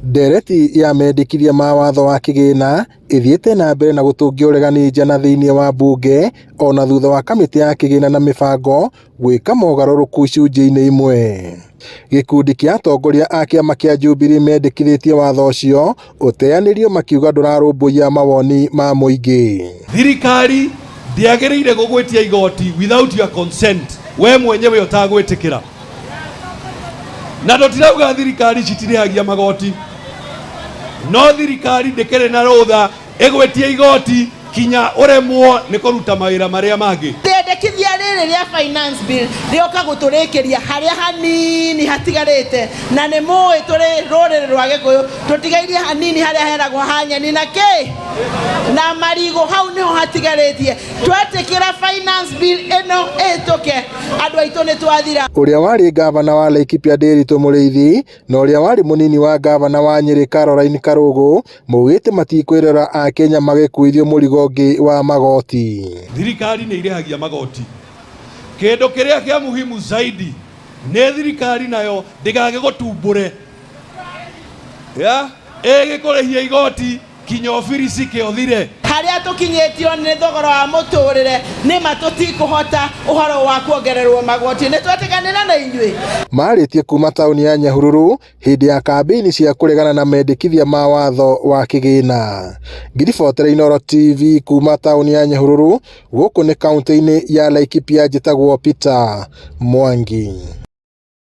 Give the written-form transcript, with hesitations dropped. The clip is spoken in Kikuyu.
Ndereti ya mendekithia ma watho wa kĩgĩna ĩthiĩte na mbere na gũtũngia ũregani nja na thĩinĩ wa mbunge ona thutha wa kamĩtĩ ya kĩgĩna na mĩbango gwĩka mogarũrũku icunjĩ-inĩ imwe. Gĩkundi kĩa atongoria a kĩama kĩa Jubilee mendekithĩtie watho ũcio ũteanĩrio makiuga ndũrarũmbũiya mawoni ma mũingĩ. Thirikari ndĩagĩrĩire gũgwĩtia igoti without your consent, we mwenyewe ũtagwĩtĩkĩra. Na tũtirauga thirikari citirĩhagia magoti, no thirikari ndĩkĩrĩ na rũtha ĩgwĩtie igoti kinya ũremwo nĩ kũruta mawĩra marĩa mangĩ. Rĩendekithia rĩrĩ rĩa finance bill rĩoka gũtũrĩkĩria harĩa hanini hatigarĩte, na nĩ mũĩ tũrĩ rũrĩrĩ rwa Gĩkũyũ tũtigairie hanini harĩa heragwo ha nyeni na kĩ na marigũ, hau nĩho hatigarĩtie. Twetĩkĩra finance bill ĩno ĩhĩtũke, andũ aitũ nĩ twathira. Ũrĩa warĩ ngavana wa Laikipia Ndiritu Mũrĩithi na ũrĩa warĩ mũnini wa ngavana wa Nyĩrĩ Caroline Karũgũ maugĩte matikwĩrora Akenya magĩkuithio mũrigo ũngĩ wa magoti. Thirikari nĩ irĩhagia magoti. Kĩndũ kĩrĩa kĩa muhimu zaidi nĩ thirikari nayo ndĩgagĩgũtumbũre, ya ĩgĩkũrĩhia igoti kinya ũbiricike ũthire. Harĩa tũkinyĩtio nĩ thogora wa mũtũrĩre nĩ ma tũtikũhota ũhoro wa kuongererwo magoti, nĩ twetĩkanĩra na inyuĩ. Marĩtie kuma taũni ya Nyahururu hĩndĩ ya kambĩini cia kũregana na mendekithia ma watho wa kĩgĩna. Ngiribotera Inooro TV kuma taũni ya Nyahururu gũkũ nĩ kaũntĩ-inĩ ya Laikipia, njĩtagwo Peter Mwangi.